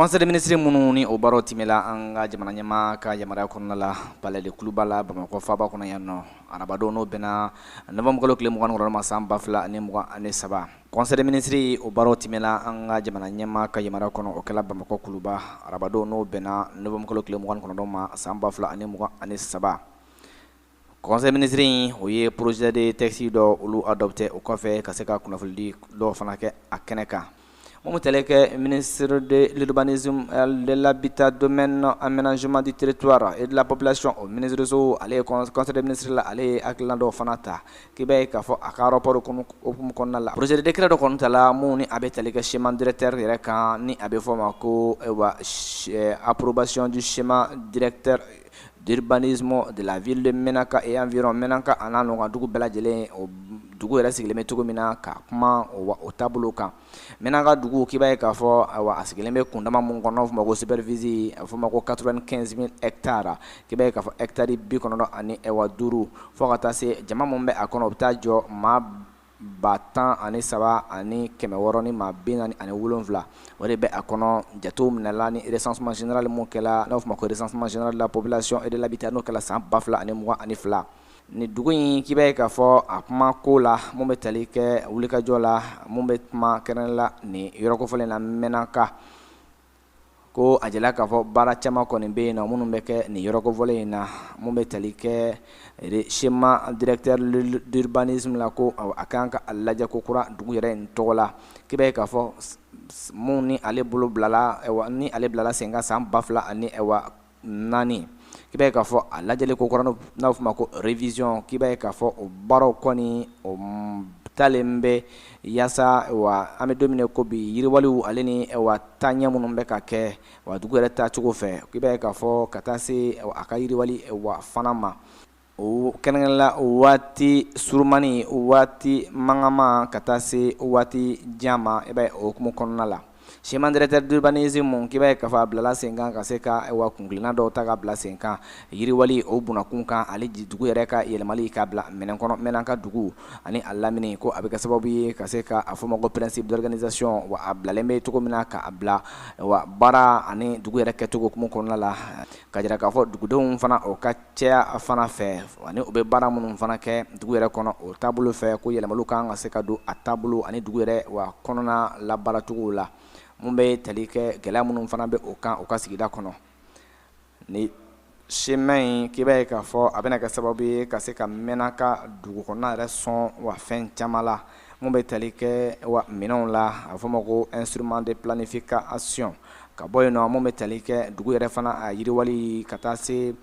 Conseil des ministres minnu ni o baaraw tɛmɛla an ka jamana ɲɛmaa ka yamaruya kɔnɔna la, Palais de Kuluba la, Bamakɔ faaba kɔnɔ yan nɔ, arabadon, n'o bɛnna novembre kalo tile 29 ma, san 2023. Conseil des ministres o baaraw tɛmɛla an ka jamana ɲɛmaa ka yamaruya kɔnɔ, o kɛla Bamakɔ Kuluba arabadon, n'o bɛnna novembre kalo tile 29 ma, san 2023. Conseil ministre in, o ye projet de texte dɔ olu adopté. O kɔfɛ, ka se ka kunnafonidi dɔw fana kɛ a kɛnɛ kan, mun tɛle kɛ ministre de l'Urbanisme, de l'Habitat, Domaine, Aménagement du Territoire et de la Population. O ministre so, ale ye conseil des ministres la, ale ye hakilina dɔw fana ta k'i b'a ye k'a fɔ a ka rapport hukumu kɔnɔna la, projet de décret dɔ kɔni tala, mun ni a bɛ tali kɛ schéma directeur yɛrɛ kan, ni a bɛ fɔ o ma ko ayiwa, approbation du schéma directeur d'urbanisme de la ville de Menaka et environ. Menaka a n'a ɲɔgɔn dugu bɛɛ lajɛlen, o dugu yɛrɛ sigilen bɛ cogo min na, ka kuma o taabolo kan. Menaka dugu, k'i b'a ye k'a fɔ, ayiwa, a sigilen bɛ kundama mun kɔnɔ, n'a fɔ ma ko superficie, a bɛ fɔ ma ko 95 000 hectares, k'i b'a ye k'a fɔ hectare 95, fo ka taa se jama mun bɛ a kɔnɔ, o bɛ taa jɔ maa 13,647. O de bɛ a kɔnɔ. Jatew minɛla ni recensement général mun kɛla, n'a bɛ fɔ ma ko recensement général de la population et de l'habitat, n'o kɛla san 2022. Ni dugu in, k'i b'a ye k'a fɔ a kuma ko la, mun bɛ tali kɛ wulikajɔ la, mun bɛ kuma kɛrɛn la nin yɔrɔ kofɔlen na Menaka, ko a jɛla k'a fɔ baara caman kɔni bɛ yen nɔ minnu bɛ kɛ nin yɔrɔ kofɔlen in na, mun bɛ tali kɛ schéma directeur d'urbanisme la, ko a kan ka a lajɛ ko kura dugu yɛrɛ in tɔgɔ la. K'i b'a ye k'a fɔ mun ni ale bolo bilala, ni ale bilala sen kan san 2004, k'i b'a ye k'a fɔ a lajɛli ko kura, n'a bɛ fɔ ma ko révision, k'i b'a ye k'a fɔ o baaraw kɔni, o talen bɛ yaasa wa an bɛ don min ko bi, yiriwaliw ale ni wa taaɲɛ minnu bɛ ka kɛ wa dugu yɛrɛ taacogo fɛ, k'i b'a ye k'a fɔ ka taa se a ka yiriwali wa fana ma, o kɛrɛnkɛrɛnla waati surumani, waati mangama, ka taa se waati jan ma. I b'a ye, o hukumu kɔnɔna la, schéma directeur d'urbanisme, k'i b'a ye k'a fɔ a bilala sen kan ka se ka wa kunkilenna dɔw ta ka bila sen kan yiriwali o bunakun kan, ale dugu yɛrɛ ka yɛlɛmali ka bila minɛn kɔnɔ. Menaka dugu ani a lamini, ko a bɛ kɛ sababu ye ka se ka a fɔ ma ko principe d'organisation, wa a bilalen bɛ cogo min na, k'a bila wa baara ani dugu yɛrɛ kɛcogo hukumu kɔnɔna la, ka jira k'a fɔ dugudenw fana, o ka caya fana fɛ, ani u bɛ baara minnu fana kɛ dugu yɛrɛ kɔnɔ, o taabolo fɛ, ko yɛlɛmaliw kan ka se ka don a taabolo ani dugu yɛrɛ wa kɔnɔna labaaracogo la, mun bɛ tali kɛ gɛlɛya minnu fana bɛ o kan u ka sigida kɔnɔ. Ni schéma in, k'i b'a ye k'a fɔ a bɛna kɛ sababu ye ka se ka Menaka dugu kɔnɔna yɛrɛ sɔn wa fɛn caman la, mun bɛ tali kɛ wa minɛnw la, a bɛ fɔ o ma ko instrument de planification. Ka bɔ yen nɔ, mun bɛ tali kɛ dugu yɛrɛ fana a yiriwali ka taa se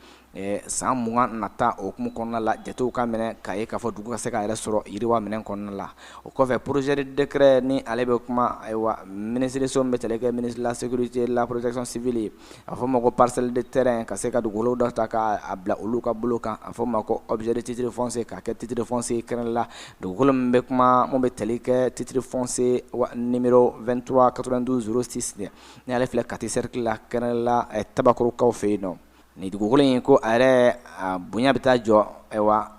san 20 nata o hukumu kɔnɔna la, jatew ka minɛ k'a ye k'a fɔ dugu ka se k'a yɛrɛ sɔrɔ yiriwa minɛn kɔnɔna la. O kɔfɛ, projet de décret ni ale bɛ kuma, ayiwa, ministre so min bɛ tali kɛ ministre de la Sécurité et de la Protection civile, a fɔ ma ko parcelle de terrain, ka se ka dugukolo dɔ ta k'a bila olu ka bolo kan, a fɔ ma ko objet de titre foncier, k'a kɛ titre foncier kɛrɛn la, dugukolo min bɛ kuma, mun bɛ tali kɛ titre foncier wa numéro 23 92 06, ni ale filɛ Kati cercle la, kɛrɛn la Tabakɔrɔkaw fɛ yen nɔ. Nin dugukolo in, ko a yɛrɛ a bonya bɛ taa jɔ, ayiwa,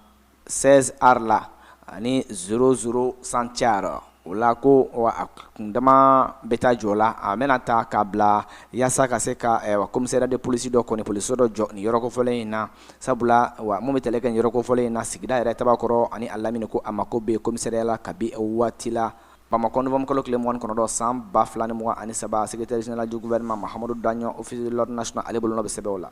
16 are la ani 00 centiares. O la, ko wa a kundama bɛ taa jɔ la, a bɛna ta k'a bila yaasa ka se ka commissariat de police dɔ kɔni, polisiso dɔ jɔ nin yɔrɔ kofɔlen in na. Sabula wa mun bɛ tali kɛ nin yɔrɔ kofɔlen in na, sigida yɛrɛ Tabakɔrɔ ani a lamini, ko a mako bɛ commissariat la kabi waati la. Bamakɔ, novembre kalo tile 29, san 2023, secrétaire général du gouvernement Mahamadou Daɲɔ, officier de l'ordre national, ale bolonɔ bɛ sɛbɛn o la.